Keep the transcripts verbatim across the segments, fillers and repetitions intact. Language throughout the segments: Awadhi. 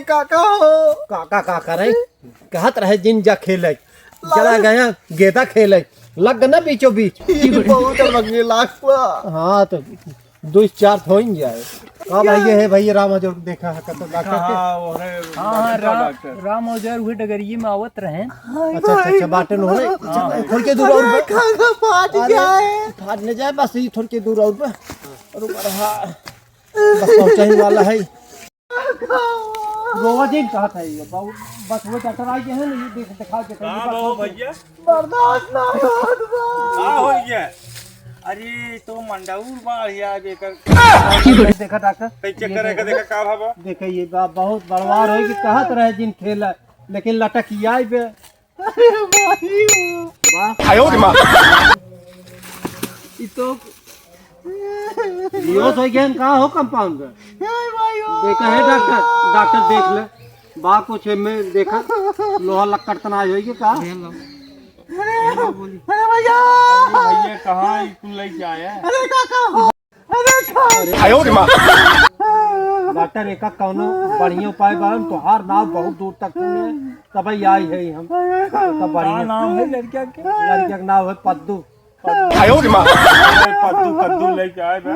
काका हो। काका, काका रे, कहत रहे जिन जा खेले, चला गया गेदा खेले, लग ना बीचों बीच। ई बहुत अलग लागत बा। हाँ, तो दो चार थोइन जाए। का भाई, ये है भाई राम अजोर, देखा है कतो डॉक्टर के? हाँ, वो है हाँ, हाँ, डॉक्टर, राम, डॉक्टर। राम अजोर उहे डगरिये में आवत रहे। अच्छा, अच्छा, अच्छा, बाटे न हो रे। हाँ। थोड़ के दूर और बे। काका फाट अरे, जाए। फाट न जाए, बस ये थोड़ के दूर और बे। रुक रहा। बस पहुँचने वाला है। रोवा जिन कहत है ये, बाबू, बस वो डॉक्टर आ गए हैं ना, ये देख, दिखा के का बा हो भैया? बर्दाश्त ना होत बा। का हो गया? अरे, तो मंडाउर बाढ़ या बेकर। देखा डॉक्टर, कैसे ये करे के देखा। देखा का बाबा? देखा ये बा, बहुत बड़वार होई कि कहत रहे जिन खेला, लेकिन लटक ही आई बे। अरे भाई। वाह। आयो रे माँ। ई तो बेहोश हो गया, का हो कंपाउंडर? हे भाई। देखा है डॉक्टर, डॉक्टर देख ले, बा कुछ में देखा, लोहा लक्कड़ तना होई कि का? अरे, अरे भैया। अरे भैया, कहाँ ई कुल लेके आया? अरे काका हो। अरे का- आयो रे माँ। डॉक्टर, एका कौनो बढ़िया उपाय बा? तोहार नाव बहुत दूर तक सुने, तब आई है हम। तब बढ़िया। का नाम है लड़किया के? लड़किया के नाव है पद्दू। आयो रे माँ। अरे पद्दू, पद्दू लेके आए बा।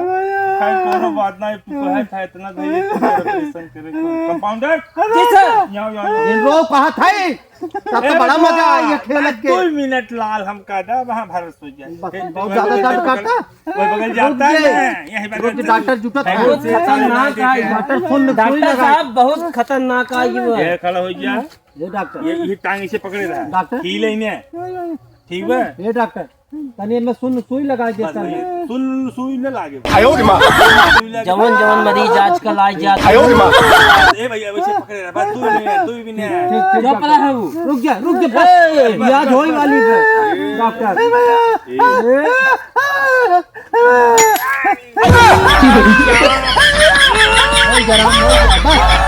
खैर, कोनो बात ना, तू कहे था इतना देर ऑपरेशन करे। कंपाउंडर। जी सर। यहाँ, यहाँ, यहाँ। इन लोग कहा था ही? तब तो ए, बड़ा बबुआ, मजा आई है खेलत के। दो मिनट लाल हम कह दा, वहाँ भरत हो जाए। बस, ए, बहुत ज्यादा दर्द करता। वो बगल जाता है, यही बगल रुक, से। डॉक्टर जुटत है। बहुत खतरनाक आई। डॉक्टर सुन, डॉक्टर साहब, बहुत खतरनाक आई वो। ये खड़ा हो गया। ये डॉक्टर। ये, ये टांग इसे पकड़े रहा। डॉक्टर। हिले ही नहीं। ठीक बा? ये डॉक्टर। तनी एमे सुन सुई लगा दे बस तनी। भैया, सुन सुई न लागे। आयो रे माँ। सुई लागे। जवन जवन मरीज आजकल आ जात आयो रे माँ। ए भैया, वैसे पकड़े रहा, बस तू भी नहीं, तू भी नहीं। ठीक, ठीक, जो डॉक्टर। पड़ा है वो। रुक जा, रुक जा, बस। ए, इलाज होई वाली है, डॉक्टर। ए भैया। ए। ए, गरम हो गया, बस।